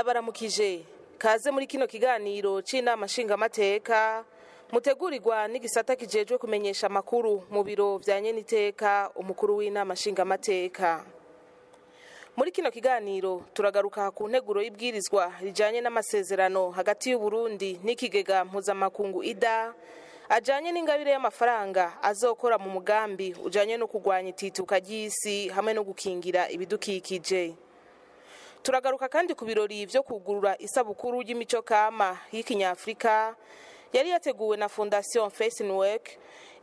Ndabaramukije, kaze muri kino kiganiro c'inama nshingamateka mutegurirwa n'igisata kijejwe kumenyesha amakuru mu biro vya nyeniteka umukuru w'inama nshingamateka. Muri kino kiganiro turagaruka ku nteguro y'ibwirizwa rijanye n'amasezerano hagati y'Uburundi n'ikigega mpuzamakungu IDA ajanye n'ingabire y'amafaranga azokora mu mugambi ujanye no kurwanya itituka ry'isi hamwe no gukingira ibidukikije. Turagaruka kandi ku birori vyo kugurura isabukuru y'imico kama y'ikinyafrika yari yateguwe na Fondation Face Work.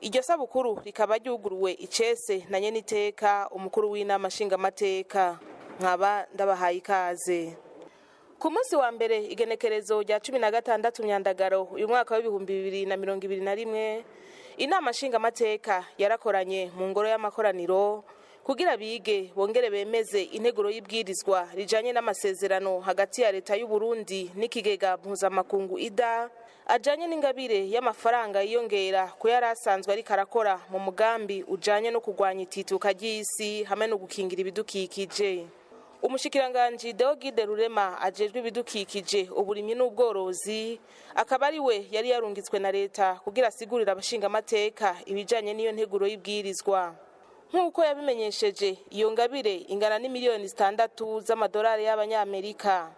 Iryo sabukuru rikaba ryuguruwe icese na nyeniteka umukuru w'inama nshingamateka. Nkaba ndabahaye ikaze. Ku munsi wa mbere, igenekerezo rya 16 Myandagaro uyu mwaka w'2021, inama nshingamateka yarakoranye mu ngoro y'amakoraniro kugira bige bongere bemeze integuro y'ibwirizwa rijanye n'amasezerano hagati ya leta y'u Burundi n'ikigega mpuzamakungu IDA ajanye n'ingabire y'amafaranga yiyongera ku yari asanzwe ariko arakora mu mugambi ujanye no kurwanya itituka ry'isi hamwe no gukingira ibidukikije. Umushikiranganji Deogide Rurema ajejwe ibidukikije, uburimyi n'ubworozi akaba ari we yari yarungitswe na leta kugira asigurire abashingamateka ibijanye n'iyo nteguro y'ibwirizwa. Nk'uko yabimenyesheje, iyo ngabire ingana n'imiliyoni 6 z'amadolari y'abanyamerika.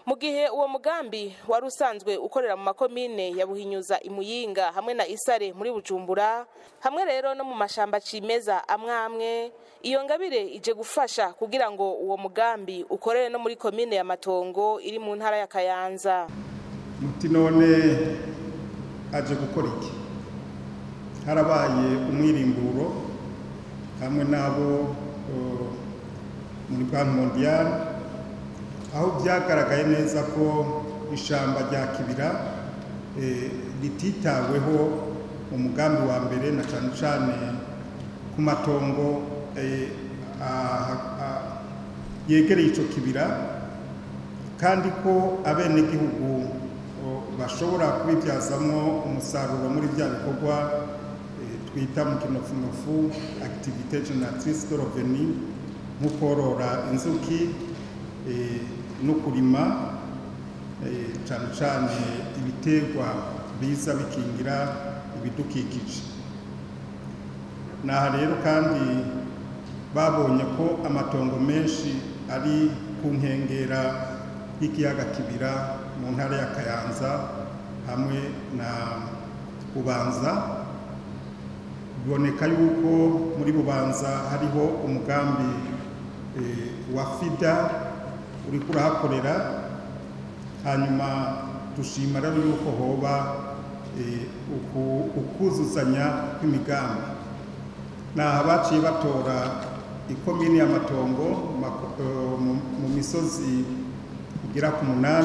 Mu gihe uwo mugambi wari usanzwe ukorera mu makomine ya Buhinyuza imuyinga hamwe na Isare muri Bujumbura, hamwe rero no mu mashamba cimeza amwe amwe, iyo ngabire ije gufasha kugira ngo uwo mugambi ukorere no muri komine ya Matongo iri mu ntara ya Kayanza. Muti none aje gukora iki? Harabaye umwirimburo hamwe n'abo muri Banque Mondiale, aho byagaragaye neza ko ishamba rya Kibira rititaweho mu mugambi wa mbere, na cane cane ku matongo yegereye ico kibira, kandi ko abenegihugu bashobora kubibyazamwo umusaruro muri bya bikorwa twita mu kinofunofu activité génératrice de revenu, nko korora inzuki no kurima cane cane ibiterwa biza bikingira ibidukikije. Naha rero kandi babonye ko amatongo menshi ari ku nkengera y'ikiyaga Kibira mu ntara ya Kayanza hamwe na Bubanza. Biboneka yuko muri Bubanza hariho umugambi wa FIDA uriko urahakorera. Hanyuma dushima rero yuko hoba ukuzuzanya kw'imigambi. Naha baciye batora ikomini ya Matongo mu misozi igera ku 8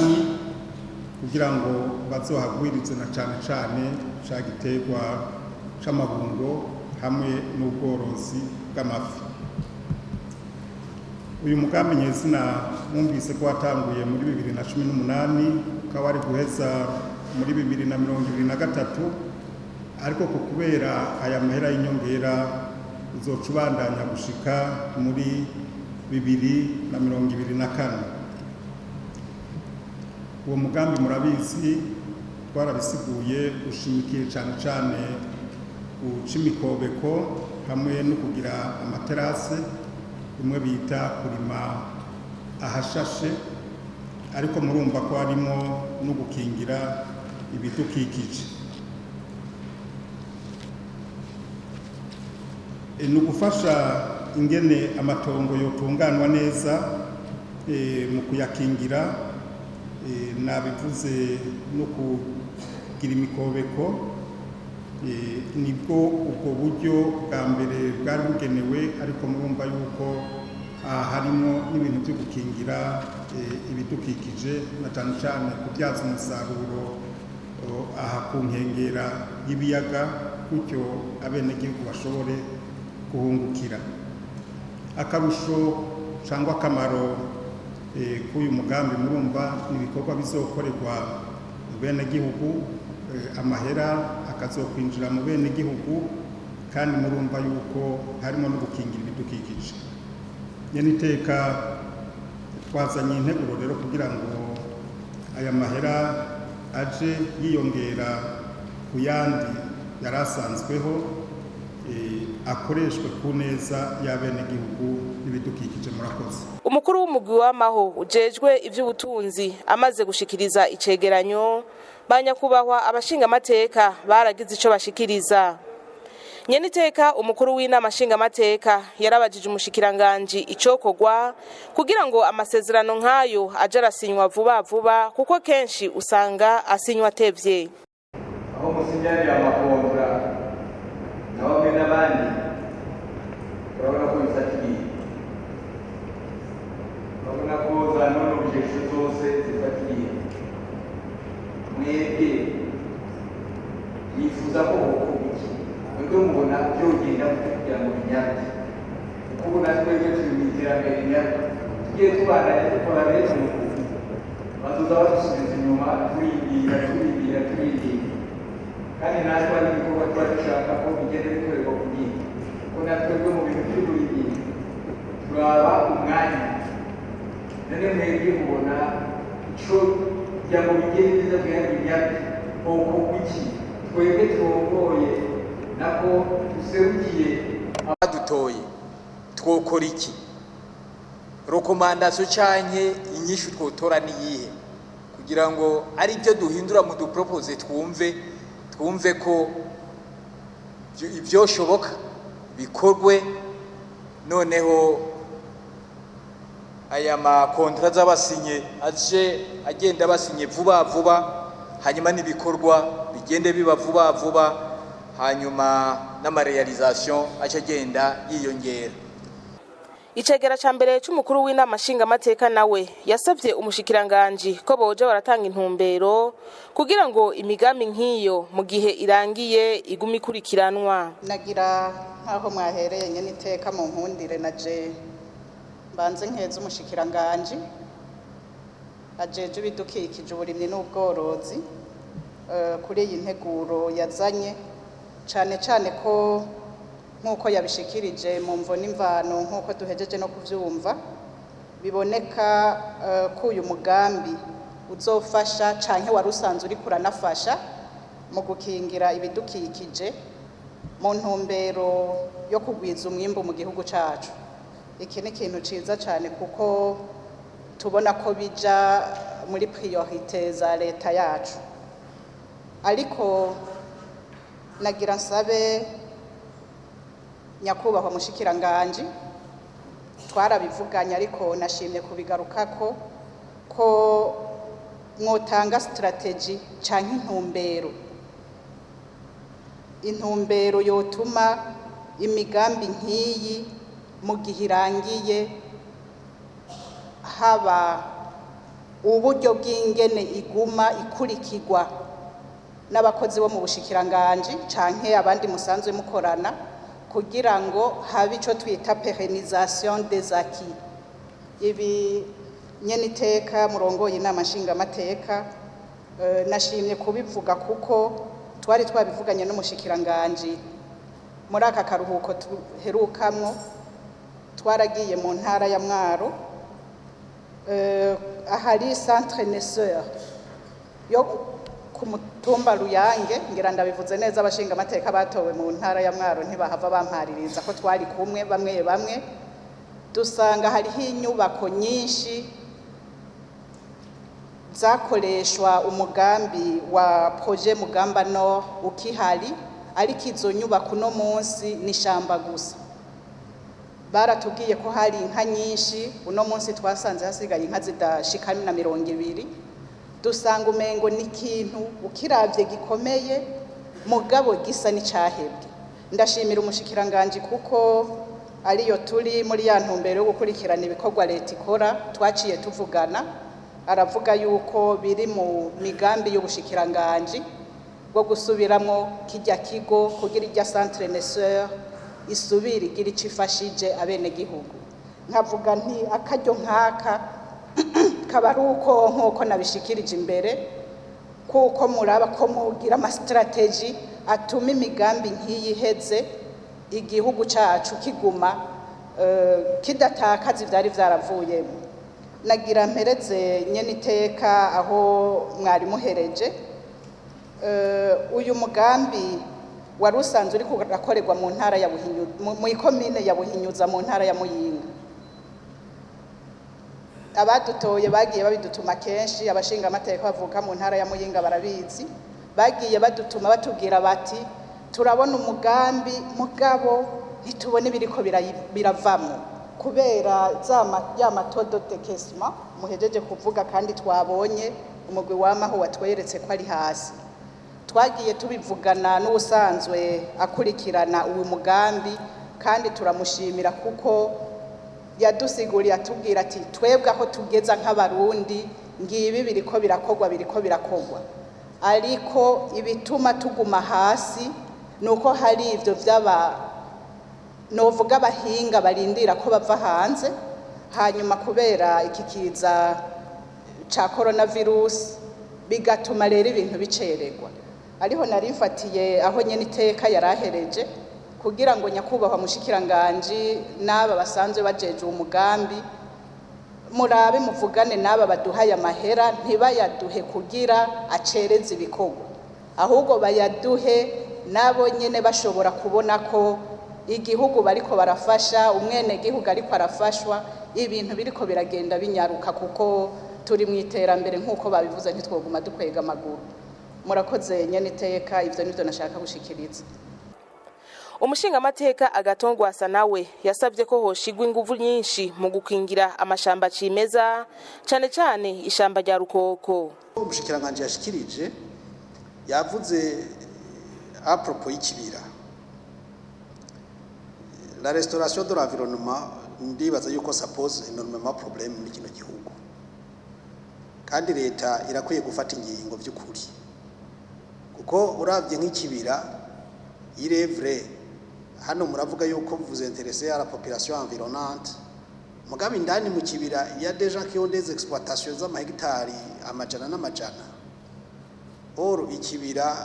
kugira ngo bazohagwirize na cane cane ca giterwa c'amabungo hamwe n'ubworozi bw'amafi. Uyu mugambi nyezina mwumvise ko watanguye muri 2018, ukaba wari guheza muri 2023, ariko ku kubera aya mahera y'inyongera uzoca ubandanya gushika muri 2024. Uwo mugambi murabizi, twarabisiguye, ushimikiye cane cane guca imikobeko hamwe no kugira amaterase, bimwe bita kurima ahashashe, ariko murumva ko harimo no gukingira ibidukikije. Ni ugufasha ingene amatongo yotunganwa neza mu kuyakingira, nabivuze, no kugira imikobeko. Nibwo ubwo buryo bwa mbere bwari bugenewe, ariko murumva yuko harimo n'ibintu byo gukingira ibidukikije, na cyane cyane kubyaza umusaruro aha ku nkengera y'ibiyaga, gutyo abenegihugu bashobore guhungukira. Akarusho cyangwa akamaro k'uyu mugambi, murumva ni ibikorwa bizokorerwa mu benegihugu, amahera akazokwinjira mu benegihugu, kandi murumva yuko harimo no gukingira ibidukikije. Nyene iteka, Twazanye integuro rero kugira ngo aya mahera aje yiyongera ku yandi yari asanzweho, akoreshwe ku neza y'abenegihugu n'ibidukikije. Murakoze. Umukuru w'umugwi w'amaho ujejwe ivy'ubutunzi amaze gushikiriza icegeranyo, banyakubahwa abashingamateka baragize ico bashikiriza. Nyeniteka umukuru w'inama nshingamateka yarabajije umushikiranganji icokorwa kugira ngo amasezerano nk'ayo aje arasinywa vuba vuba, kuko kenshi usanga asinywa atevye. Aho musinyariye ama contrats na bamwe n'abandi, urabona ko bifatiye, urabona ko za non-objection zose zifatiye. Mwebwe mwifuza ko hokorwa iki? Mwebwe mubona byogenda gute kugira ngo binyaruke? Kuko ubu natwebwe turi mu iterambere nyaryo, tugiye tubandanya dukora bene uku, bazoza badusubiza inyuma, turindira, turindira, turindira. Kandi natwe ari ibikorwa tuba dushaka ko bigenda bikorerwa ku gihe, kuko natwebwe mu bintu by'uburimyi turaba umwanya. None mwebwe mubona ico kugira ngo bigende neza, kugira ngo binyaruke, hokorwa iki, twebwe turongoye nako duserukiye abadutoye? Twokora iki? Recommandation canke inyishu twotora niyihe kugira ngo ari byo duhindura mu du propose, twumve ko ivyoshoboka bikorwe? Noneho aya ma contrats z'abasinye aje agenda basinye vuba vuba, hanyuma n'ibikorwa bigende biba vuba vuba, hanyuma n'ama réalisations aca agenda yiyongera. Icegera ca mbere c'umukuru w'inama nshingamateka nawe yasavye umushikiranganji ko boja baratanga intumbero kugira ngo imigambi nk'iyo mu gihe irangiye igume ikurikiranwa. Nagira nk'aho mwahereye, nyene iteka mu nkundire na je mbanze nkeza umushikiranganji ajeje ibidukikije, uburimyi n'ubworozi, kuri iyi nteguro yazanye, cane cane ko nk'uko yabishikirije mu mvo n'imvano, nk'uko duhejeje no kuvyumva, biboneka ko uyu mugambi uzofasha canke wari usanzwe uriko uranafasha mu gukingira ibidukikije mu ntumbero yo kugwiza umwimbu mu gihugu cacu. Iki ni ikintu ciza cane, kuko tubona ko bija muri priorité za leta yacu. Ariko nagira nsabe nyakubahwa mushikiranganji, twarabivuganye ariko nashimye kubigarukako, ko mwotanga stratégie canke intumbero yotuma imigambi nk'iyi mu gihe irangiye haba uburyo bw'ingene iguma ikurikirwa n'abakozi bo mu bushikiranganji canke abandi musanzwe mukorana, kugira ngo habe ico twita pérennisation des acquis. Ibi, nyene iteka murongoye inama nshingamateka, nashimye kubivuga kuko twari twabivuganye n'umushikiranganji muri aka karuhuko tuherukamwo. Twaragiye mu ntara ya Mwaro, ahari centre naisseur yo ku mutumba Ruyange. Ngira ndabivuze neza, abashinga amateka batowe mu ntara ya Mwaro ntibahava bampaririza ko twari kumwe bamwe bamwe. Dusanga hariho inyubako nyinshi zakoreshwa umugambi wa projet Mugamba Nord ukihari, ariko izo nyubako uno munsi ni ishamba gusa. Baratubwiye ko hari inka nyinshi, uno munsi twasanze hasigaye inka zidashika na 20. Dusanga umengo ni ikintu ukiravye gikomeye, mugabo gisa n'icahebwe. Ndashimira umushikiranganji kuko ariyo turi muri ya ntumbero yo gukurikirana ibikorwa leta ikora. Twaciye tuvugana, aravuga yuko biri mu migambi y'ubushikiranganji bwo gusubiramwo kirya kigo kugira irya centre naisseur isubire igira ico ifashije abenegihugu. Nkavuga nti akaryo nk'aka kaba ari uko, nk'uko nabishikirije imbere, kuko muraba ko mugira ama stratégies atuma imigambi nk'iyi iheze igihugu cacu kiguma kidatakaza ivyari vyaravuyemo. Nagira mpereze nyene iteka aho mwari muhereje. Uyu mugambi wari usanzwe uriko urakorerwa mu ntara ya Buhinyu, mu ikomine ya Buhinyuza mu ntara ya Muyinga. Abadutoye bagiye babidutuma kenshi, abashinga amateka bavuka mu ntara ya Muyinga barabizi, bagiye badutuma batubwira bati turabona umugambi mugabo ntitubone ibiriko biravamwo kubera ya ma taux de décaissement muhejeje kuvuga, kandi twabonye umugwi wamaho watweretse ko ari hasi. Twagiye tubivugana n'ubusanzwe akurikirana uyu mugambi, kandi turamushimira kuko yadusiguriye atubwira ati twebwe aho tugeza nk'abarundi ngibi biriko birakorwa, biriko birakorwa, ariko ibituma tuguma hasi nuko hari ivyo vy'aba novuga abahinga barindira ko bava hanze, hanyuma kubera iki kiza ca coronavirus bigatuma rero ibintu bicererwa. Ariho nari mfatiye aho nyene iteka yarahereje kugira ngo nyakubahwa mushikiranganji n'aba basanzwe bajeje umugambi murabe muvugane n'aba baduhaye amahera, ntibayaduhe kugira acereze ibikorwa, ahubwo bayaduhe nabo nyene bashobora kubona ko igihugu bariko barafasha, umwenegihugu ariko arafashwa, ibintu biriko biragenda binyaruka, kuko turi mu iterambere nk'uko babivuze, ntitwoguma dukwega amaguru. Murakoze nyene iteka, ivyo nivyo nashaka gushikiriza. Umushingamateka Agathon Rwasa nawe yasabye ko hoshigwa inguvu nyinshi mu gukingira amashamba cimeza, cane cane ishamba rya Rukoko. Umushikiranganji yashikirije yavuze à propos y'ikibira, la restauration de l'environnement. Ndibaza yuko ça pose énormément problème muri kino gihugu, kandi leta irakwiye gufata ingingo by'ukuri, kuko uravye nk'ikibira, il est vrai, hano muravuga yuko vous intéressez à la population environnante, mugabo indani mu kibira il y a des gens qui ont des exploitations z'amahegitari amajana n'amajana. Or ikibira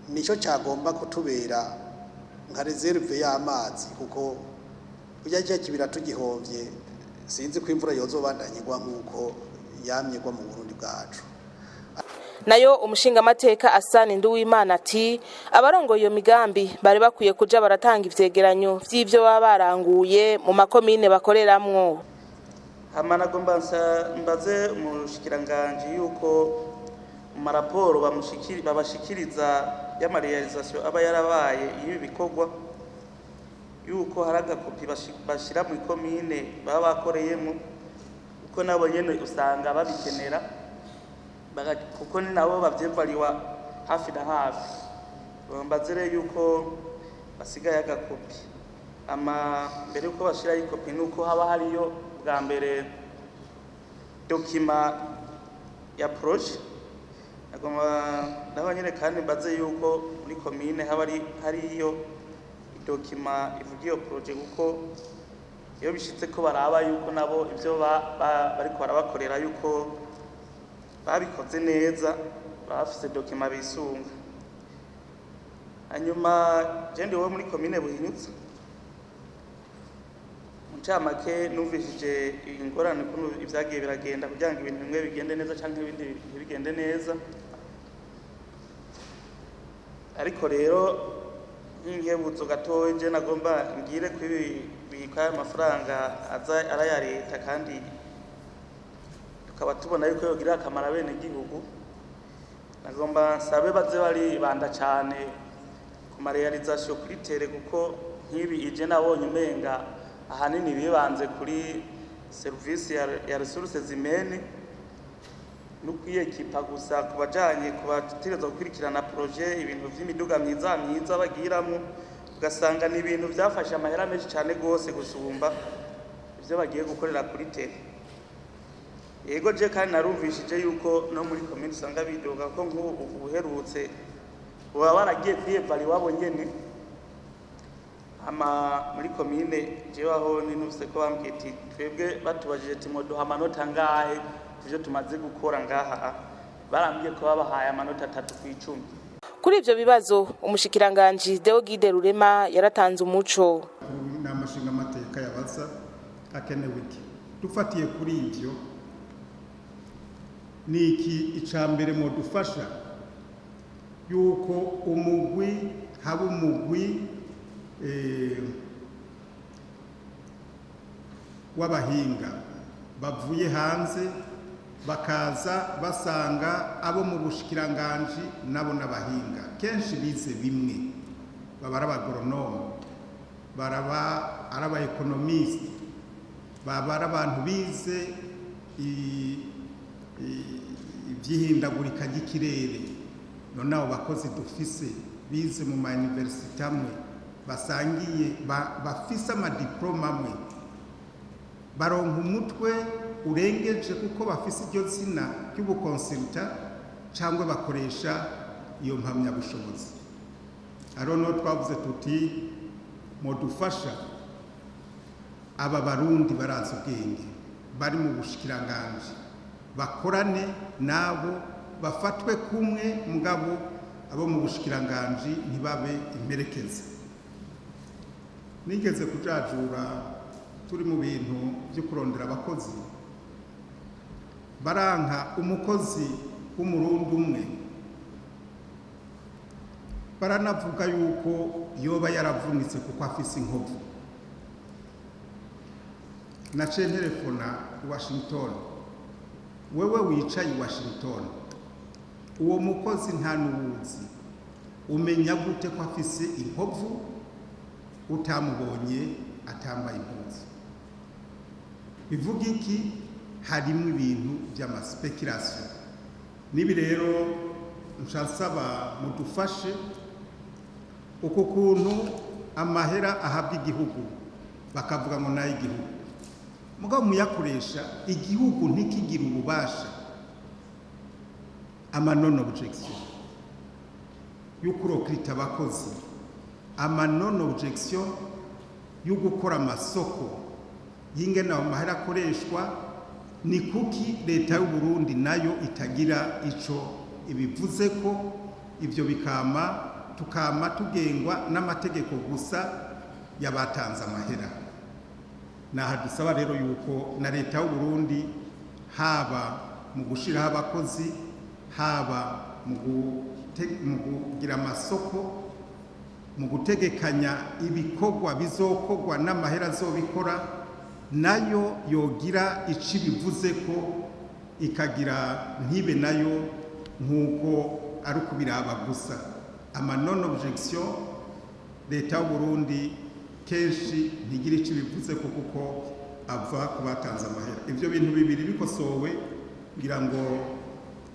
nicyo cyagomba kutubera nka réserve y'amazi, kuko burya cya kibira tugihovye sinzi ko imvura yozobandanya igwa nk'uko yamye igwa mu Burundi bwacu. Nayo umushingamateka Asani Nduwimana ati abarongoye iyo migambi bari bakwiye kuja baratanga ivyegeranyo vy'ivyo baba baranguye mu makomine bakoreramwo. Hama nagomba mbaze umushikiranganji yuko mu maraporo babashikiriza y'ama réalisations aba yarabaye y'ibi bikorwa, yuko hari agakopi bashira mu ikomine baba bakoreyemo, kuko nabo nyene usanga babikenera, kuko ni nabo bavyevariwa hafi na hafi. Mbaze rero yuko basigaye agakopi. Ama mbere yuko bashiraho ikopi, nuko haba hariyo bwa mbere document ya projet. Agomba naho nyene kandi mbaze yuko muri komine haba hariyo document ivuga iyo projet, kuko iyo bishitse ko baraba yuko nabo ivyo bariko barabakorera yuko babikoze neza, baba bafise document bisunga. Hanyuma je ndi wowe muri komine Buhinyuza, mu ncamake numvishije ingorane ukuntu ibyagiye biragenda kugira ngo ibintu bimwe bigende neza canke ibindi ntibigende neza. Ariko rero nk'inkebuzo gatoya je nagomba ngire ko ibi bika amafaranga aza araya leta, kandi tukaba tubona yuko yogirira akamaro abenegihugu, nagomba nsabe baze baribanda cane ku ma réalisations kuri terrain, kuko nk'ibi ije nabonye umenga ahanini bibanze kuri service ya ressources humaines no kwiyekipa gusa ku bajanye ku bategerezwa gukurikirana projet, ibintu vy'imiduga myiza myiza bagiramwo, ugasanga ni ibintu vyafashe amahera menshi cane gose gusumba ivyo bagiye gukorera kuri terrain. Yego, je kandi narumvishije yuko no muri komine usanga bidoga ko nk'ubu ubuherutse baba baragiye kwiyevara iwabo nyene. Ama muri komine jewe aho ninuvise ko bambwiye ati twebwe batubajije ati mwoduha amanota angahe kuvyo tumaze gukora ngaha, barambwiye ko babahaye amanota 3 ku 10. Kuri ivyo bibazo umushikiranganji Deogide Rurema yaratanze umuco. Inama nshingamateka yabaza hakenewe iki. Dufatiye kuri ibyo, ni iki icya mbere mudufasha yuko umugwi haba umugwi w'abahinga bavuye hanze bakaza basanga abo mu bushikiranganji nabo n'abahinga kenshi bize bimwe, baba ari abagoronome, baraba ari aba économistes, baba ari abantu bize iby'ihindagurika ry'ikirere. None abo bakozi dufise bize mu ma universités amwe, basangiye, bafise ama diplômes amwe, baronka umutwe urengeje kuko bafise iryo zina ry'ubu consultant cyangwa bakoresha iyo mpamyabushobozi. Hariho n'uwo twavuze tuti mudufasha aba Barundi barazi ubwenge bari mu bushikiranganji bakorane nabo, bafatwe kumwe, mugabo abo mu bushikiranganji ntibabe imperekeza. Nigeze kujajura turi mu bintu byo kurondera abakozi, baranka umukozi w'Umurundi umwe, baranavuga yuko yoba yaravunitse kuko afise inkovu. Naciye ntelefona Washington: "Wewe wicaye i Washington, uwo mukozi nta n'uwuzi, umenya gute ko afise inkovu utamubonye atambaye impuzu?" Bivuga iki? Harimo ibintu by'ama spéculations. Nibi rero nsaba mudufashe uku kuntu amahera ahabwa igihugu, bakavuga ngo nayo igihugu, mugabo muyakoresha igihugu ntikigire ububasha, ama non objection yo kurokirita abakozi, ama non objection yo gukora amasoko y'ingene ayo mahera akoreshwa. Ni kuki leta y'u Burundi nayo itagira ico ibivuze ko ivyo bikama tukama tugengwa n'amategeko gusa y'abatanze amahera? Naha dusaba rero yuko na leta y'u Burundi, haba mu gushiraho abakozi, haba mu kugira amasoko, mu gutegekanya ibikorwa bizokorwa n'amahera azobikora, nayo yogira ico ibivuze ko, ikagira ntibe nayo nk'uko ari ukubiraba gusa. Ama non objection, leta y'u Burundi kenshi ntigira ico ibivuze ko kuko ava ku batanze amahera. Ivyo bintu bibiri bikosowe, ngira ngo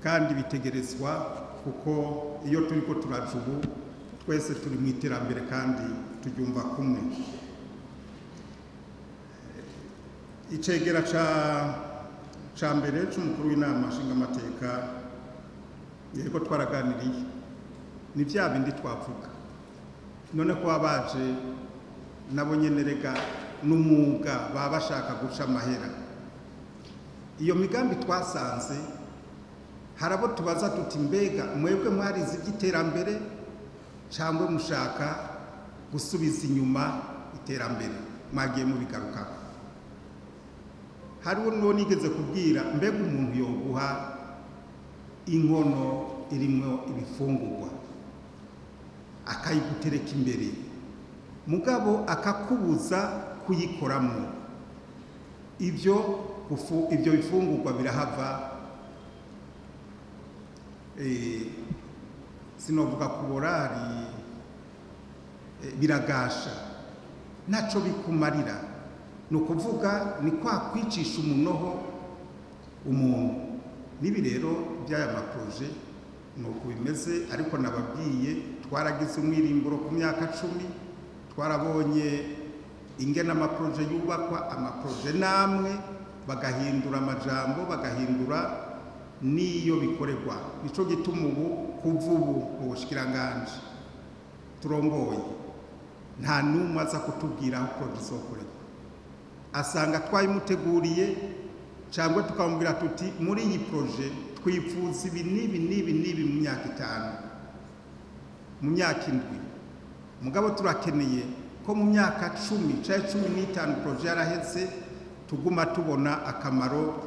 kandi bitegerezwa, kuko iyo turiko turaja ubu twese turi mu iterambere kandi turyumva kumwe. Icegera ca mbere c'umukuru w'Inama Nshingamateka, yego, twaraganiriye. Ni vya bindi twavuga. None ko baje nabo nyene rega n'umwuga, baba bashaka guca amahera. Iyo migambi twasanze hari abo tubaza tuti: "Mbega mwebwe mwarize iby'iterambere cyangwa mushaka gusubiza inyuma iterambere?" Mwagiye mubigarukako. Hariho n'uwo nigeze kubwira: "Mbega umuntu yoguha inkono irimwo ibifungurwa, akayigutereka imbere, mugabo akakubuza kuyikoramo, ibyo bifungurwa birahava, sinovuga kubora, hari biragasha, ntaco bikumarira?" Ni ukuvuga ni kwa kwicisha umunoho umuntu. N'ibi rero by'aya ma projets ni uku bimeze. Ariko nababwiye, twaragize umwirimburo ku myaka 10, twarabonye ingene ama projets yubakwa. Ama projets namwe bagahindura amajambo, bagahindura n'iyo bikorerwa. Nico gituma ubu, kuva ubu, mu bushikiranganji turongoye nta n'umwe aza kutubwira aho projet izokorerwa. Asanga twayimuteguriye, cyangwa tukamubwira tuti: "Muri iyi projet twifuza ibi n'ibi n'ibi n'ibi mu myaka 5, mu myaka 7, mugabo turakeneye ko mu myaka 10 cyangwa 15 projet yaraheze." Tuguma tubona akamaro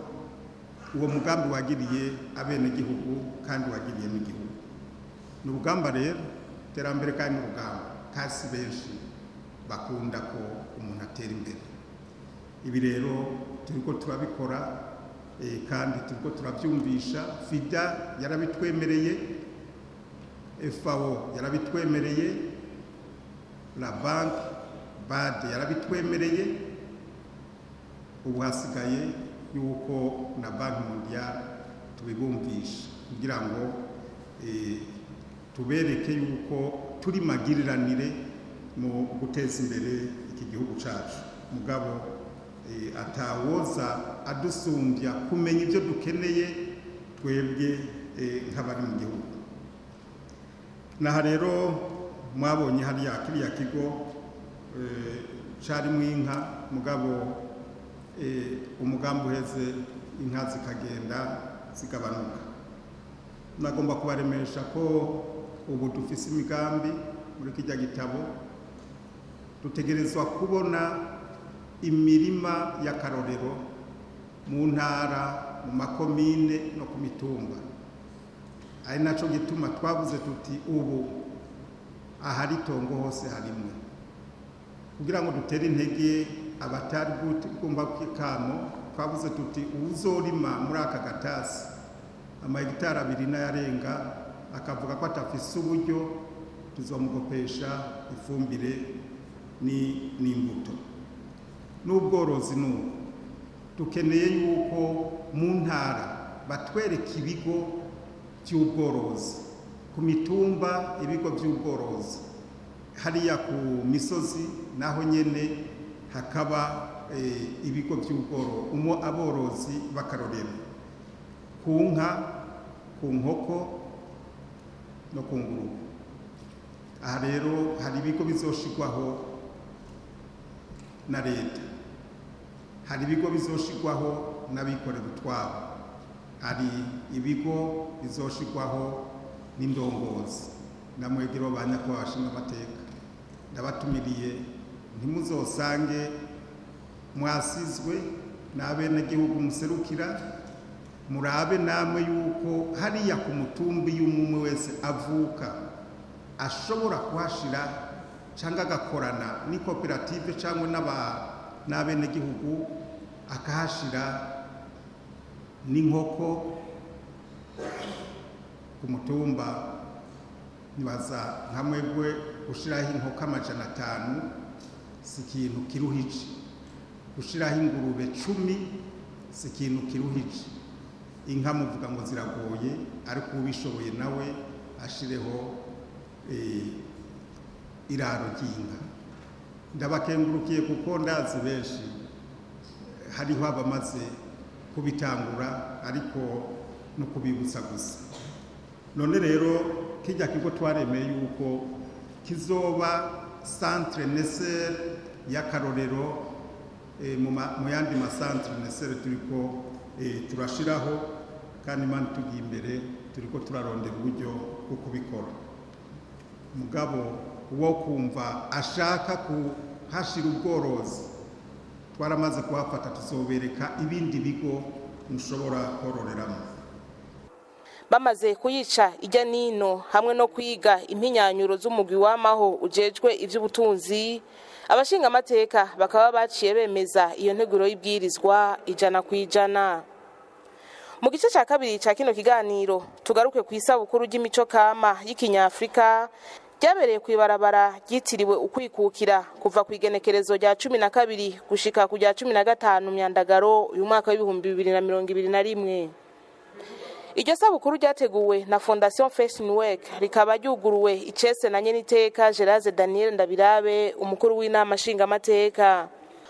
uwo mugambi wagiriye abenegihugu kandi wagiriye n'igihugu. Ni urugamba rero, iterambere kandi ni urugamba, kasi benshi bakunda ko umuntu atera imbere. Ibi rero turiko turabikora, kandi turiko turabyumvisha. FIDA yarabitwemereye, FAO yarabitwemereye, la banque BAD yarabitwemereye. Ubu hasigaye yuko na Banque mondiale tubibumvisha kugira ngo tubereke yuko turi magiriranire mu guteza imbere iki gihugu cacu. Mugabo atawoza adusumbya kumenya ibyo dukeneye twebwe nk'abari mu gihugu. Naha rero mwabonye hariya kiriya kigo carimwo inka, mugabo umugambi uheze inka zikagenda zigabanuka. Nagomba kubaremesha ko ubu dufise imigambi muri kirya gitabo. Dutegerezwa kubona imirima y'akarorero mu ntara, mu makomine no ku mitumba. Ari naco gituma twavuze tuti ubu ahari itongo hose harimwe, kugira ngo dutere intege abatari kumva kamo. Twavuze tuti uwuzorima muri aka gatasi amahegitari 2 n'ayarenga akavuga ko atafise uburyo, tuzomugopesha ifumbire n'imbuto. N'ubworozi n'ubu dukeneye yuko mu ntara batwereka ibigo by'ubworozi, ku mitumba ibigo by'ubworozi, hariya ku misozi naho nyene hakaba ibigo by'ubworozi, umo aborozi bakarorero ku nka, ku nkoko no ku ngurube. Aha rero hari ibigo bizoshirwaho na leta, hari ibigo bizoshirwaho n'abikorera utwabo, hari ibigo bizoshirwaho n'indongozi. Namwegero ba nyakubahwa bashingamateka, ndabatumiriye, ntimuzosange mwasizwe n'abenegihugu muserukira. Murabe namwe yuko hariya ku mutumbi y'umwe wese avuka ashobora kuhashira cyangwa agakorana ni koperative cyangwa n'abenegihugu akahashira n'inkoko ku mutumba. Nibaza nka mwebwe gushiraho inkoko 500 si ikintu kiruhije, gushiraho ingurube 10 si ikintu kiruhije. Inka muvuga ngo ziragoye, ariko ubishoboye nawe ashireho iraro ry'inka. Ndabakengurukiye kuko ndazi benshi hariho abamaze kubitangura, ariko no kubibutsa gusa. None rero kijya kigo twaremeye yuko kizoba centre nécessaire y'akarorero mu yandi ma centre nécessaire turiko turashiraho, kandi Imana tugiye imbere turiko turarondera uburyo bwo kubikora. Mugabo uwo kumva ashaka kuhashira ubworozi, twaramaze kuhafata, tuzobereka ibindi bigo mushobora kororeramo. Bamaze kuyica ijya nino hamwe no kwiga impinyanyuro z'umugwi w'amaho ujejwe ivy'ubutunzi, abashingamateka bakaba baciye bemeza iyo nteguro y'ibwirizwa 100%. Mu gice ca kabiri ca kino kiganiro tugaruke ku isabukuru ry'imico kama y'ikinyafrika ryabereye kw'ibarabara ryitiriwe ukwikukira kuva ku igenekerezo rya 12 gushika ku rya 15 Myandagaro uyu mwaka w'ibihumbi 2021. Iryo sabukuru ryateguwe na Fondation Fashion Work, rikaba ryuguruwe icese na nyeniteka Gerase Daniel Ndabirabe, umukuru w'inama nshingamateka.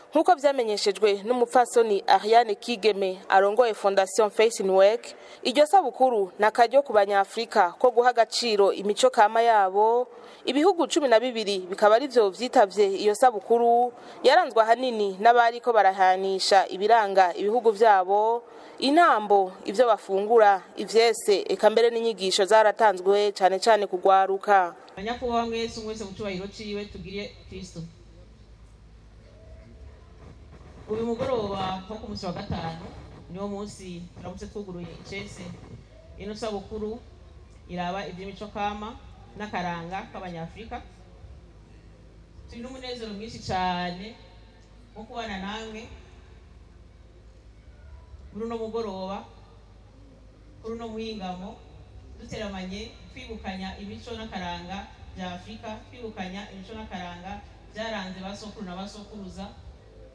Nk'uko vyamenyeshejwe n'umupfasoni Ariane Kigeme arongoye Fondation Fashion Work, iryo sabukuru nakaryo ku banyafrika ko guha agaciro imico kama yabo. Ibihugu 12 bikaba arivyo vyitavye iyo sabukuru, yaranzwe ahanini n'abariko barahanisha ibiranga ibihugu vyabo, intambo, ivyo bafungura, ivyese, eka mbere n'inyigisho zaratanzwe cane cane kugwaruka. Nyakubahwa mwese, mwese mu cyubahiro ciwe, tugiriye Kristo. Uyu mugoroba wo ku munsi wa gatanu niwo munsi turamutse twuguruye icese ino sabukuru iraba iby'imico kama n'akaranga k'Abanyafurika. Turi n'umunezero mwinshi cyane wo kubana namwe muri uno mugoroba, kuri uno muhingamo, duteramanye, twibukanya imico n'akaranga bya Afurika, twibukanya imico n'akaranga byaranze ba sokuru na ba sokuruza,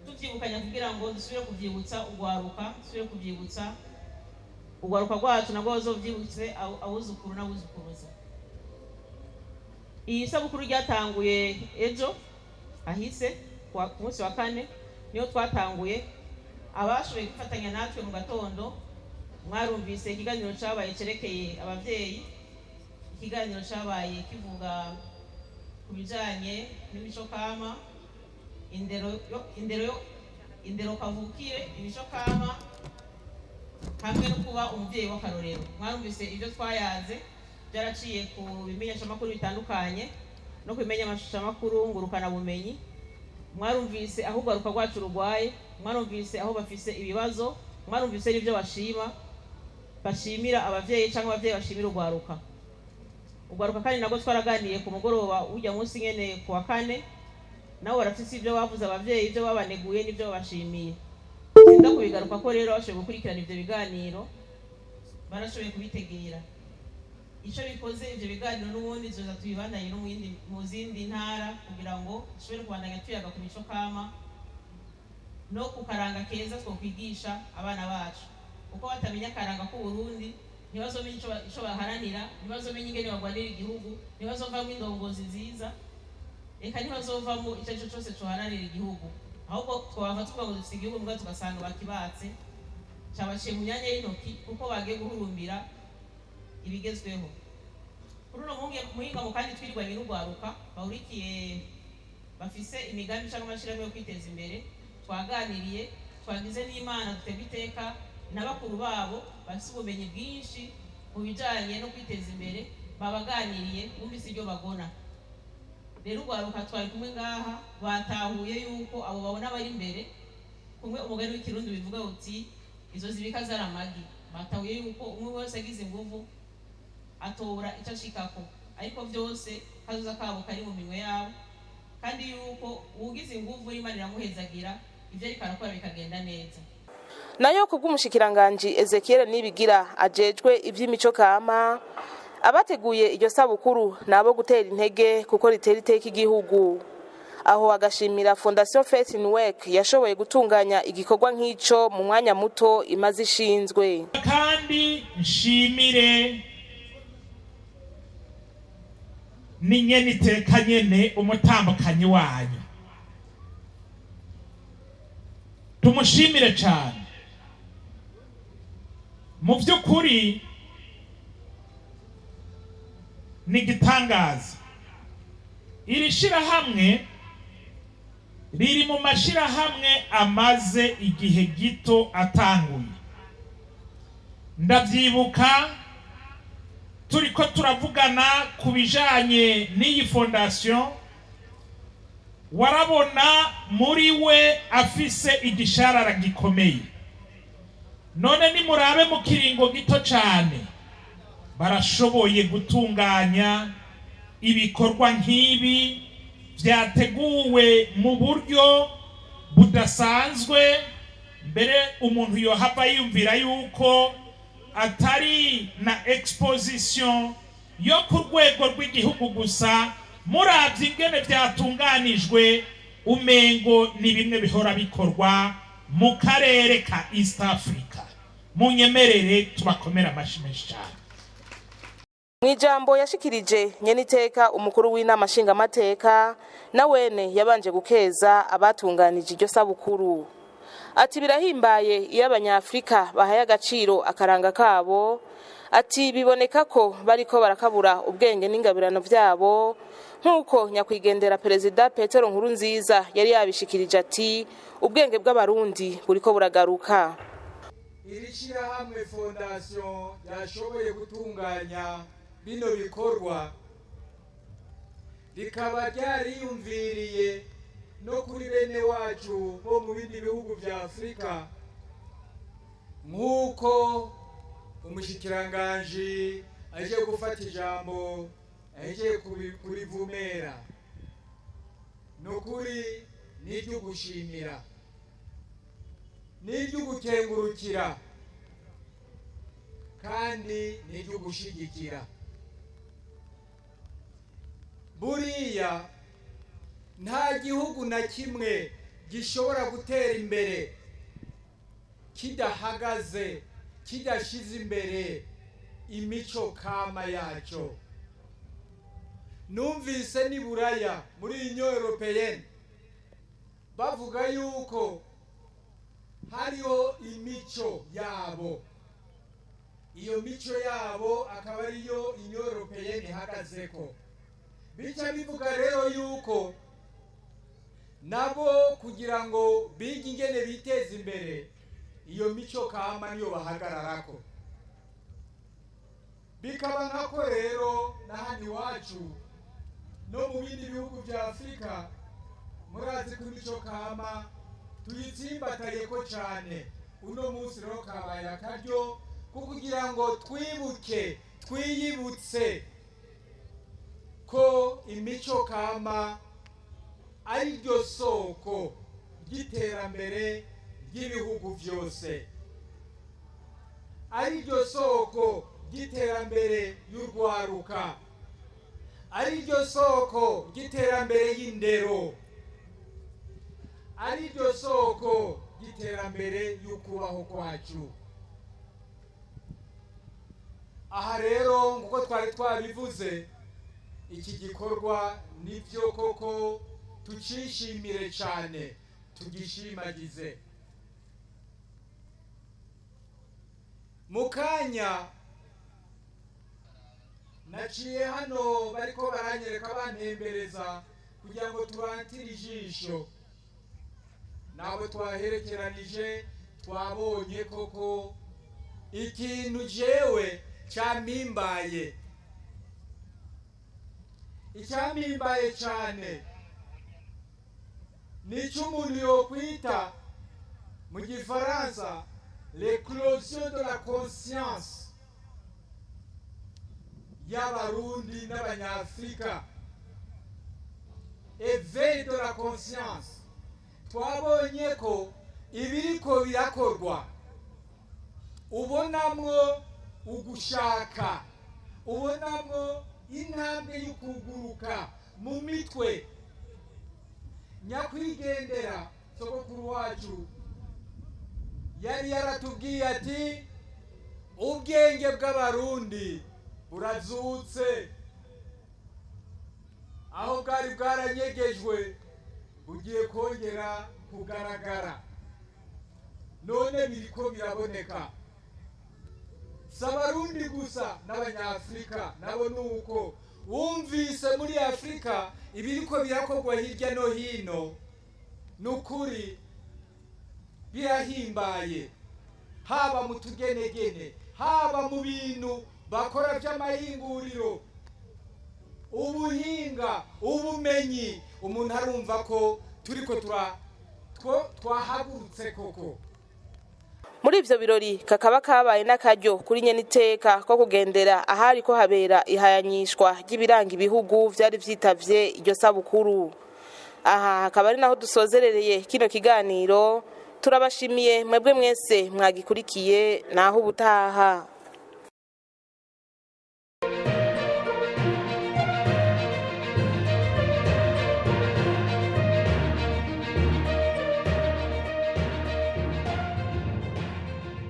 tubyibukanya kugira ngo dusubire kubyibutsa urwaruka, dusubire kubyibutsa urwaruka rwacu nabwo bazobyibutse abuzukuru n'abuzukuruza. Iyi sabukuru ryatanguye ejo ahise ku munsi wa kane, niyo twatanguye. Abashoboye gufatanya natwe mu gatondo mwarumvise ikiganiro cyabaye cyerekeye ababyeyi, ikiganiro cyabaye kivuga ku bijyanye n'imico kama, indero kavukire, imico kama hamwe no kuba umubyeyi w'akarorero. Mwarumvise ibyo twayaze byaraciye ku bimenyeshamakuru bitandukanye no ku bimenyeshamakuru ngurukanabumenyi. Mwarumvise aho urwaruka rwacu rurwaye, mwarumvise aho bafise ibibazo, mwarumvise n'ibyo bashima, bashimira abavyeyi cyangwa abavyeyi bashimira urwaruka. Urwaruka kandi nabwo twaraganiye ku mugoroba ujya munsi nyene ku wa kane, nabo barafise ibyo bavuze abavyeyi, ibyo babaneguye n'ibyo babashimiye. Sinda kubigaruka ko rero bashoboye gukurikirana ivyo biganiro, barashoboye kubitegera. Ico bikoze ivyo biganiro n'ubundi tuzoza tubibandanye no mu zindi ntara kugira ngo dushobore kubandanya tuyaga ku mico kama no ku karanga keza twokwigisha abana bacu, kuko batamenya akaranga k'u Burundi ntibazomenya ico baharanira, ntibazomenya ingene bagwanira igihugu, ntibazovamwo indongozi nziza, eka ntibazovamwo ico arico cose coharanira igihugu. Ahubwo twava tuvuga ngo dufise igihugu mbwa tugasanga bakibatse, cabaciye mu myanya y'intoki kuko bagiye guhurumbira ibigezweho. Kuri uno muhingamo kandi twirirwanye n'urwaruka bahurikiye bafise imigambi cyangwa amashirahamwe yo kwiteza imbere, twaganiriye, twagize n'Imana duterwa iteka na bakuru babo bafise ubumenyi bwinshi mu bijanye no kwiteza imbere, babaganiriye bumvise ibyo bagona. Rero urwaruka twari kumwe ngaha batahuye yuko abo babona bari imbere, kumwe umugani w'ikirundi bivuga uti izo zibika zaramagi, batahuye yuko umwe wese agize inguvu atora icyo ashikako, ariko byose kazoza kabo kari mu minwe yabo, kandi yuko ugize inguvu Imana iramuhezagira ibyo ariko arakora bikagenda neza. Nayo kubw'umushikiranganji Ezekiel Nibigira ajejwe ivy'imico kama, abateguye iryo sabukuru nabo gutera intege kuko ritera iteka igihugu. Aho agashimira Fondation Faith in Work yashoboye gutunganya igikorwa nk'ico mu mwanya muto imaze ishinzwe. Kandi nshimire ni iteka nyene umutambukanyi wanyu, tumushimire cyane. Mu by'ukuri ni igitangaza, iri shirahamwe riri mu mashirahamwe amaze igihe gito atanguye. Ndavyibuka turiko turavugana ku bijanye n'iyi fondation, warabona muri we afise igisharara gikomeye. None nimurabe mu kiringo gito cane barashoboye gutunganya ibikorwa nk'ibi byateguwe mu buryo budasanzwe. Mbere umuntu yohava yumvira yuko atari na exposition yo ku rwego rw'igihugu gusa, muravye ingene vyatunganijwe umengo ni bimwe bihora bikorwa mu karere ka East Africa. Munyemerere tubakomera amashi menshi cyane. Mwijambo yashikirije nyeniteka umukuru w'inama nshingamateka na wene yabanje gukeza abatunganije iryo sabukuru. Ati birahimbaye iyo abanyafrika bahaye agaciro akaranga kabo, ati biboneka ko bariko barakabura ubwenge n'ingabirano vyabo, nkuko nyakwigendera Perezida Petero Nkurunziza yari yabishikirije ati ubwenge bw'abarundi buriko buragaruka. Iri shirahamwe fondation yashoboye gutunganya bino bikorwa rikaba ryariyumviriye No kuri bene wacu bo mu bindi bihugu vya Afurika, nk'uko umushikiranganji aje gufata ijambo aje kurivumera, ni ukuri n'iryo gushimira, n'iryo gukengurukira, kandi n'iryo gushigikira. Buriya nta gihugu na kimwe gishobora gutera imbere kidahagaze, kidashize imbere imico kama yacyo. Numvise ni Buraya muri Union Européenne bavuga yuko hariho imico yabo, iyo mico yabo akaba ariyo Union Européenne ihagazeko. Bica bivuga rero yuko nabo kugira ngo bige ingene biteza imbere, iyo mico kama niyo bahagararako. Bikaba nkako rero na hano iwacu no mu bindi bihugu vya Afurika, murazi ko imico kama tuyitsimbatayeko cane. Uno munsi rero kabaye akaryo ko kugira ngo twibuke, twiyibutse ko imico kama ari ryo soko ry'iterambere ry'ibihugu vyose, ari ryo soko ry'iterambere y'urwaruka, ari ryo soko ry'iterambere y'indero, ari ryo soko ry'iterambere y'ukubaho kwacu. Aha rero, nk'uko twari twabivuze, iki gikorwa nibyo koko tucishimire cyane, tugishimagize. Mu kanya naciye hano bariko baranyereka, bantembereza kugira ngo turantire ijisho, nabo twaherekeranije twabonye koko ikintu jewe campimbaye. Icampimbaye cane ni icyo umuntu yokwita mu Gifaransa l'éclosion de la conscience y'Abarundi n'Abanyafurika, éveil de la conscience. Twabonye ko ibiriko birakorwa ubonamwo ugushaka, ubonamwo intambwe y'ukuguruka mu mitwe. Nyakwigendera sogokuru wacu yari yaratubwiye ati: "Ubwenge bw'Abarundi burazutse, aho bwari bwaranyegejwe bugiye kongera kugaragara." None biriko biraboneka, si Abarundi gusa, n'Abanyafurika nabo nuko. Wumvise muri Afurika ibiriko birakorwa hirya no hino, ni ukuri birahimbaye, haba mu tugenegene, haba mu bintu bakora by'amahinguriro, ubuhinga, ubumenyi. Umuntu arumva ko turiko tura twahagurutse koko. Muri ivyo birori kakaba kabaye n'akaryo kuri nyeniteka ko kugendera ahari ko habera ihayanyishwa ry'ibiranga ibihugu vyari vyitavye iryo sabukuru. Aha hakaba ari naho dusozerereye kino kiganiro. Turabashimiye mwebwe mwese mwagikurikiye. Naho ubutaha.